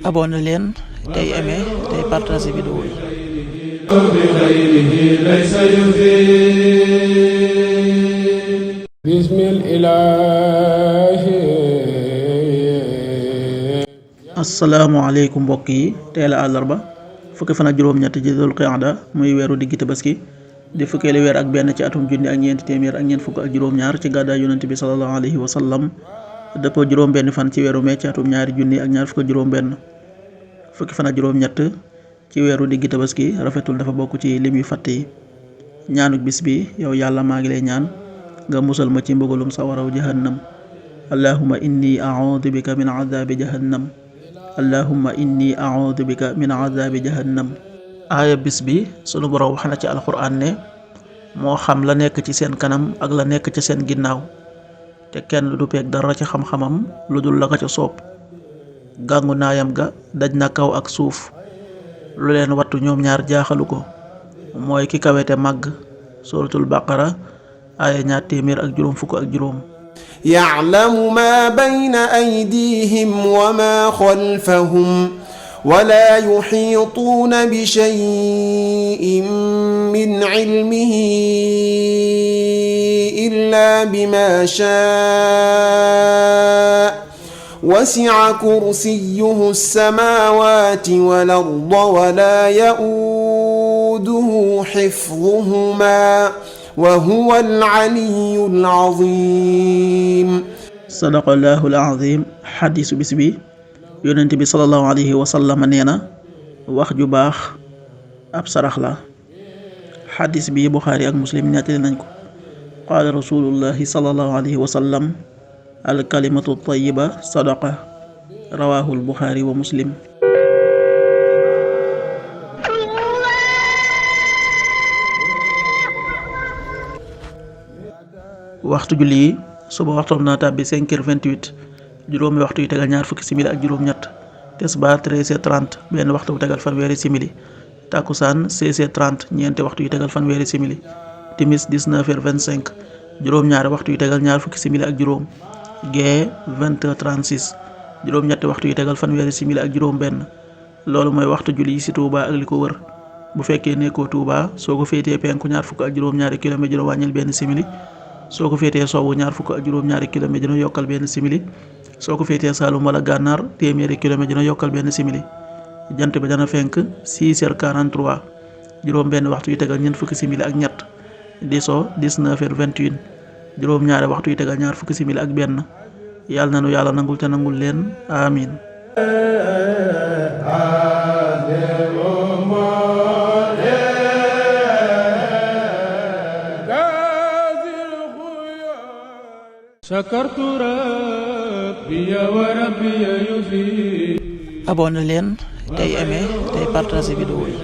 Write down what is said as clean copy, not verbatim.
abonné leen tey aimé tey partagé vidéo yi. asalaamaaleykum mbokk yi tey la àllarba fukki fan ak juróom-ñett ci Dul Qiyada muy weeru diggi Tabaski di fukkeeli weer ak benn ci atum junni ak ñeenti téeméer ak ñeent fukk ak juróom-ñaar ci gàddaay yonent bi sallallahu alayhi wa sallam dëppoo juróom benn fan ci weeru mee ci atum ñaari junni ak ñaar fukk ak juróom benn fukki fan ak juróom-ñett ci weeru diggi Tabaski rafetul dafa bokk ci lim yu fàtte yi. ñaanuk bis bi yow yàlla maa ngi lay ñaan nga musal ma ci mbugalum sawaraw jahannam allahumma inni a'udhu bika min adhabi jahannam allahumma inni a'udhu bika min adhabi jahannam. aaya bis bi sunu borom wax na ci alxuraan ne moo xam la nekk ci seen kanam ak la nekk ci seen ginnaaw te kenn du peeg dara ci xam-xamam lu dul la ko ca soob. gàngu naayam ga daj na kaw ak suuf lu leen wattu ñoom ñaar jaaxalu ko mooy ki kawete màgg. suratul baqara aaya ñaar téeméer ak juróom fukk ak juróom. ya'lamu ma bayna aydihim wa ma khalfahum wala yuhiituuna bi shay'in min ilmihi illa bima shaa'a wasi'a kursiyyuhu as-samaawaati wal arda wala ya'uuduhu hifdhuhumaa wa huwa al-'aliyyu al-'aziim. sadaqallaahu al-'aziim. xadiisu bis bi yonent bi sallallahu alayhi wa sallam nee na wax ju baax ab sarax la. xadis bi Buxaari ak Muslim nettali nañ ko. qaala rasulullahi sallallahu alayhi wa sallam al kalimatu tayyiba sadaqa rawahul Buxaari wa Muslim. waxtu julli yi suba waxtoom naa tàbbi 5h28 juróomi waxtu yu tegal ñaar fukki simili ak juróom-ñett. tisbaar 13h30 benn waxtu bu tegal fanweeri simili. takkusaan 16h30 ñeenti waxtu yu tegal fanweeri simili. timis 19h25 juróom-ñaari waxtu yu tegal ñaar fukki simili ak juróom. gee 20h36 juróom-ñetti waxtu yu tegal fanweeri simili ak juróom-benn. loolu mooy waxtu julli yi ci Touba ak li ko wër. bu fekkee nekkoo Touba soo ko féetee penku ñaar fukk ak juróom-ñaari kilomètre dina wàññil benn simili. soo ko féetee sowwu ñaar fukk ak juróom-ñaari kilomètre dina yokkal benn simili. soo ko féetee Saalum wala Gànnaar téeméeri kilomètre dina yokkal benn simili. jant bi dana fenk 6h43 juróom benn waxtu yu tegal ñeent fukki simili ak ñett. di so 19h21 juróom ñaari waxtu yu tegal ñaar fukki simili ak benn. yàlla na nu yàlla nangul te nangul leen amin. abonné leen tey aimé tey partagé vidéo yi.